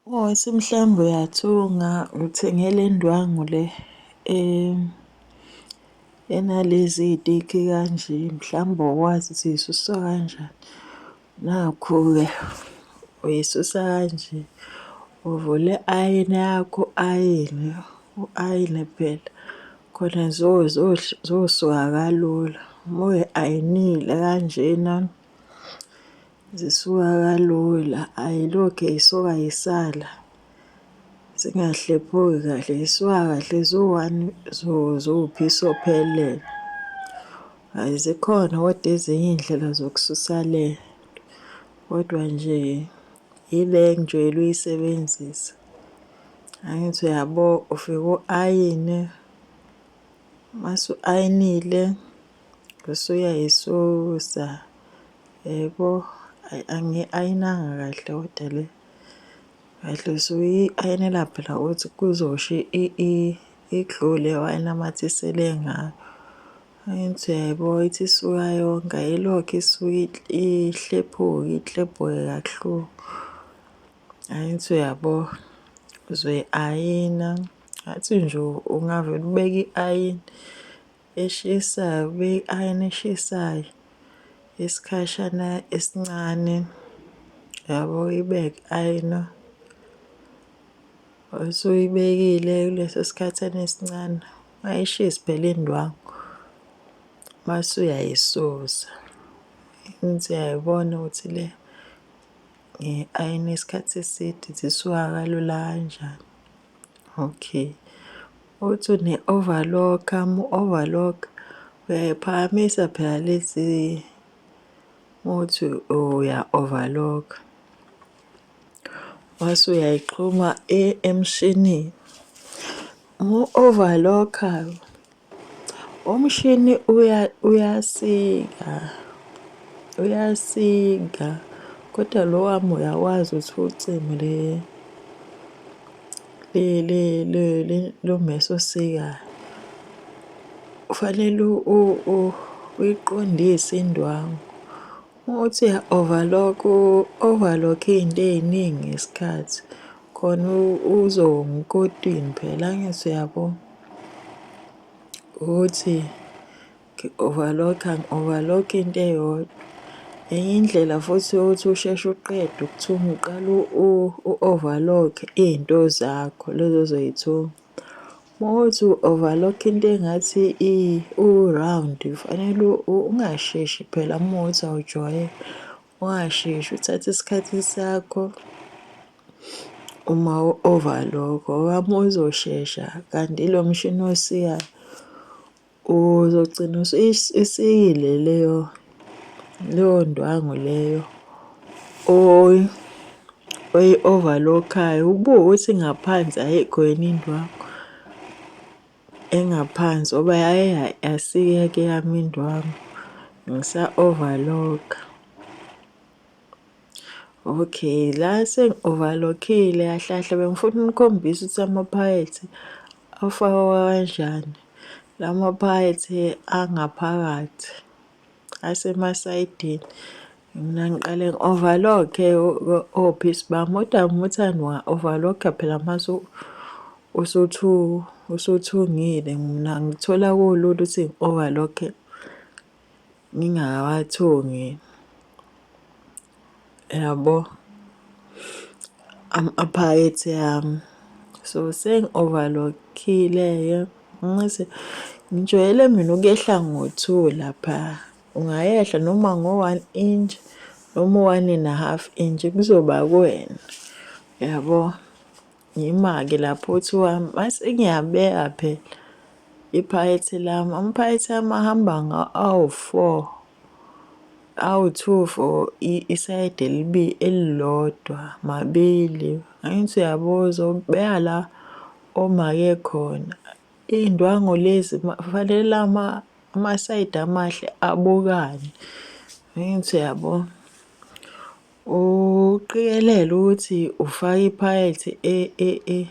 Ngothi mhlawumbe uyathunga uthenge le ndwangu le enalezi iy'tikhi kanje, mhlawumbe awukwazi ukuthi yisuswa kanjani. Nakhu-ke uyisusa kanje, uvule i-ayini yakho u-ayine, u-ayine phela khona zosuka kalula. Uma uyi-ayinile kanjena zisuka kalula, ay'lokhe y'suka y'sala zingahlephuki kahle, zisuka kahle ziwu-one ziwuphisi ophelele. Hhayi zikhona kodwa ezinye iy'ndlela zokususa le kodwa nje ile engijwayele ukuyisebenzisa. Angithi uyabo, ufike u-ayine, mase u-ayinile usuyayisusa. Yebo, hhayi angiyi-ayinanga kahle kodwa le. Kahle usuyi-ayinela phela ukuthi kuzosha i-glue le owayinamathisele ngayo. Angithi uyayibona ithi isuka yonke ayilokhu isuke ihlephuke iklebhuke kabuhlungu. Angithi uyabo, uzoyi-ayina, ngathi nje ungavele ubeke i-ayini eshisayo, ubeke i-ayini eshisayo isikhashana esincane, yabo, uyibeke i-ayina. Usuyibekile kuleso sikhathana esincane, ungayishisi phela indwangu, mase uyayisusa. Ngithi uyayibona ukuthi le ngiyi-ayine isikhathi eside zisuka kalula kanjani. Okay. Uthi une-overlocker, uma u-overlock-a uyayiphakamisa phela lezi uthi uya-overlock-a. Wase uyayixhuma emshinini. Uma u-overlock-a umshini uyasika, uyasika kodwa lo wami uyakwazi ukuthi uwucime lo mmese osikayo. Kufanele uyiqondise indwangu. Uma uthi uya-overlock, u-overlock-e iy'nto ey'ningi ngesikhathi khona uzonga ukotini phela angithi uyabo ukuthi ngi-overlock-a ngi-overlock-a into eyodwa. Enye indlela futhi yokuthi usheshe uqede ukuthunga uqale u-overlock-e iy'nto zakho lezi ozoy'thunga. Uma kuwukuthi u-overlock into engathi u-round kufanele ungasheshi phela uma kuwukuthi awujwayele, ungasheshi uthathe isikhathi sakho uma u-overlock-a ngoba uma uzoshesha kanti ilo mshini osikayo uzogcina isikile leyo leyo ndwangu leyo oyi-overlock-ayo. Ubuke ukuthi ngaphansi ayikho yini indwangu engaphansi ngoba yaye yasikeka eyami indwangu ngisa-overlock-a. Okay, la sengi-overlock-ile kahle kahle bengifuna ukunikhombisa ukuthi amaphakethe afakwa kanjani. La maphakethe angaphakathi asemasayidini. Mina ngiqale ngi-overlock-e ophisi bami kodwa uma uthanda unga-overlock-a phela mase usuthungile. Mina ngithola kulula ukuthi ngi-overlock-e ngingakawathungi. Yabo amaphakethe ami. So sengi-overlock-ile-ke ngase ngijwayele mina ukuyehla ngo-two lapha. Ungayehla noma ngo-one inch noma u-one and a half inch kuzoba kuwena, yabo. Ngima-ke lapho uthi wami mase ngiyabeka phela iphakethe lami. Amaphakethe ami ahamba awu-four, awu-two for isayidi elilodwa, mabili. Angithi uyabuza ubeka la omake khona. Iy'ndwangu lezi kufanele amasayidi amahle abukane. Angithi uyabo? Uqikelele ukuthi ufake iphakethe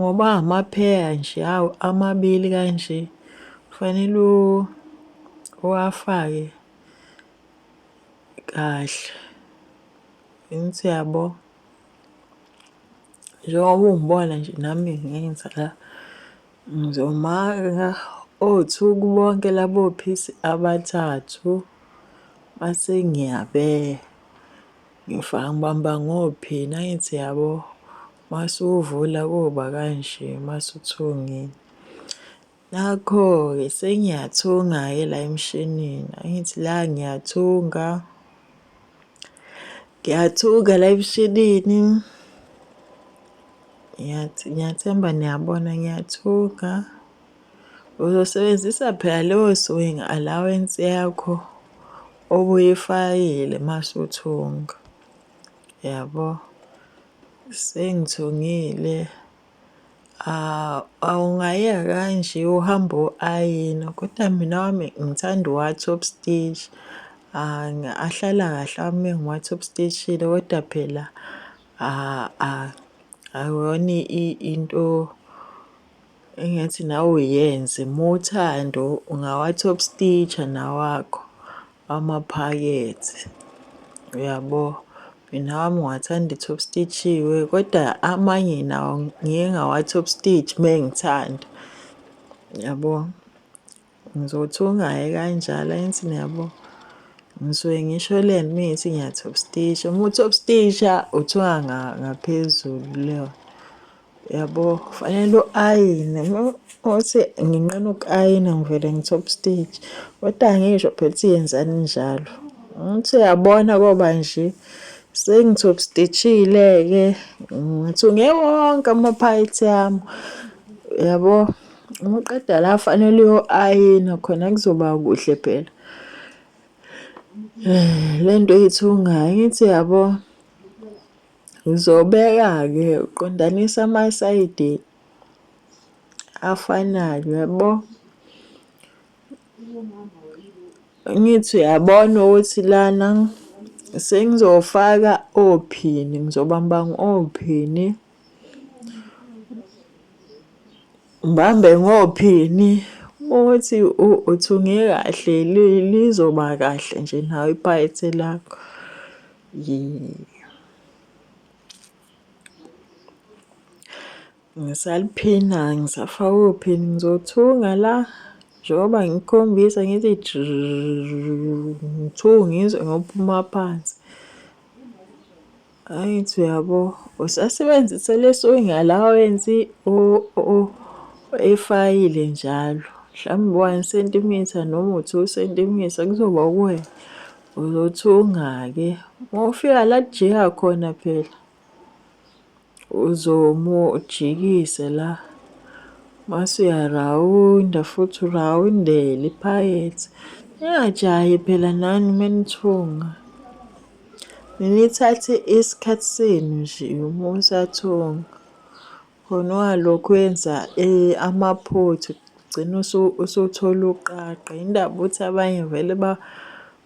ngoba amapheya nje hawu amabili kanje kufanele uwafake kahle. Angithi uyabo? Njengoba ungibona nje nami ngenza la, ngizomaka o-two bonke labo phisi abathathu mase ngiyabeka. Ngifaka ngibamba ngophini angithi yabo, mase uwuvula koba kanje mase uthungile. Nakho-ke sengiyathunga-ke la emshinini, angithi la ngiyathunga, ngiyathunga la emshinini. Ngiyathemba niyabona ngiyathunga. Uzosebenzisa phela leyo sewing allowance yakho obuyifakile mase uthunga, yabo. Sengithungile. Awungayeka kanje uhambe u-ayina kodwa mina wami ngithanda uwa-top stitch. Ahlala kahle awami engiwa-top stitch-ile kodwa phela akuyona into engathi nawe uyenze. Uma uthanda ungawa-top stitch-a nawakho amaphakethe, uyabo. Mina awami ngiwathanda i-top stitch-iwe kodwa amanye nawo ngiye ngawa-top stitch uma ngithanda, yabo. Ngizothunga-ke kanjalo angithi niyabo. Ngisuke ngisho leni uma ngithi ngiya-top stitch-a. Uma u-top stitch-a uthunga ngaphezulu leyo. Yabo fanele u-ayine uthi nginqena uku-ayina ngivele ngi-top stitch kodwa angisho phela ukuthi yenzani njalo. Ngithi uyabona koba nje sengi-top stitch-ile-ke ngithunge wonke amaphayiphi ami yabo. Uma uqeda la fanele uyo-ayina khona kuzoba kuhle phela. Le nto oyithungayo ngithi yabo. Uzobeka-ke uqondanisa amasayidi afanayo yabo. Ngithi uyabona ukuthi lana sengizofaka ophini, ngizobamba ngophini. Ngibambe ngophini ukuthi uthunge kahle lizoba kahle nje nawe iphakethe lakho. Ngisaliphina ngisafaka ophini ngizothunga la njengoba ngikukhombisa ngithi ngithunge ngizwe ngophuma phansi. Angithi uyabo usasebenzisa le sewing allowance oyifakile njalo mhlawumbe u-one centimetre noma u-two centimetre kuzoba kuwena. Uzothunga-ke uma ufika la kujika khona phela uzoma ujikise la mase uyarawunda futhi urawundele iphakethe. Ningajahi phela nani uma nithunga. Nithathe isikhathi senu nje uma usathunga. Khona ungalokhu wenza amaphutha ugcine usuthola uqaqa. Yindaba ukuthi abanye vele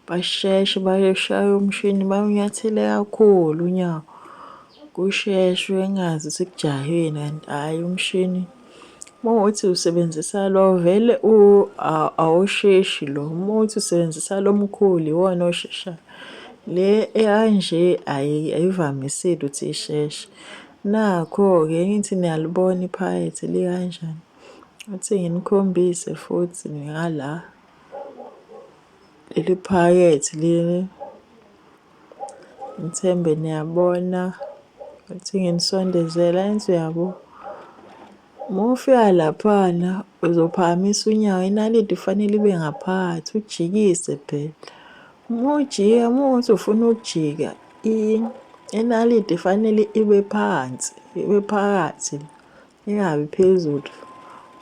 basheshe bayoshaya umshini bawunyathele kakhulu unyawo. Kusheshwe engazi ukuthi kujahweni kanti hhayi umshini uma kuwukuthi usebenzisa lo vele awusheshi lo, uma kuwukuthi usebenzisa lo mkhulu iwona osheshayo. Le ekanje ayivamisile ukuthi isheshe. Nakho-ke ngithi niyalibona iphakethe likanjani. Uthi nginikhombise futhi ngala leli phakethe leli. Ngithembe niyabona ukuthi nginisondezela angithi uyabo. Uma ufika laphana uzophakamisa unyawo inaliti kufanele ibe ngaphakathi ujikise phela. Uma ujika uma kuwukuthi ufuna ukujika inaliti fanele ibe phansi ibe phakathi ingabi phezulu.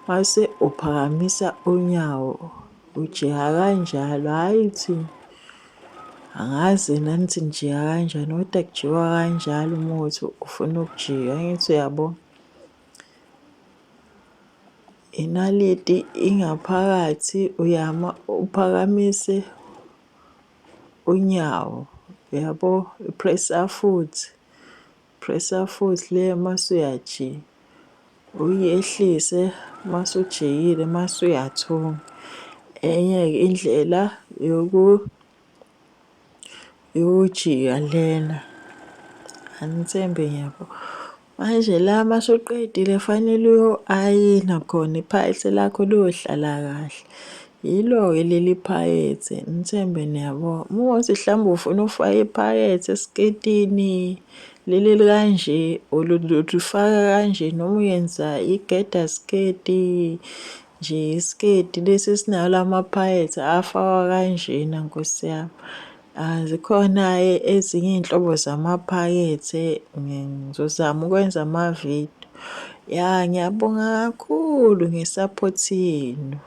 Mase uphakamisa unyawo ujika kanjalo hhayi ukuthi angazi nani ukuthi nijika kanjani kodwa kujikwa kanjalo uma kuwukuthi ufuna ukujika angithi uyabo. Inaliti ingaphakathi uyama uphakamise unyawo uyabo i-press-a futhi, press-a futhi le mase uyajika. Uyehlise mase ujikile mase uyathunga. Enye-ke indlela yokujika lena. Anithembi ngiyabo. Manje la masuqedile fanele uyo-ayina khona iphakethe lakho liyohlala kahle. Yilo-ke leli phakethe ngithembe niyabo. Uma kuwukuthi mhlawumbe ufuna ukufaka iphakethe esiketini leli elikanje ulifaka kanje noma uyenza igeda sketi nje isiketi lesi esinawo lamaphakethe afakwa kanjena nkosi yami. Zikhona-ke ezinye iy'nhlobo zamaphakethe ngizozama ukwenza amavidiyo. Ya ngiyabonga kakhulu nge-support yenu.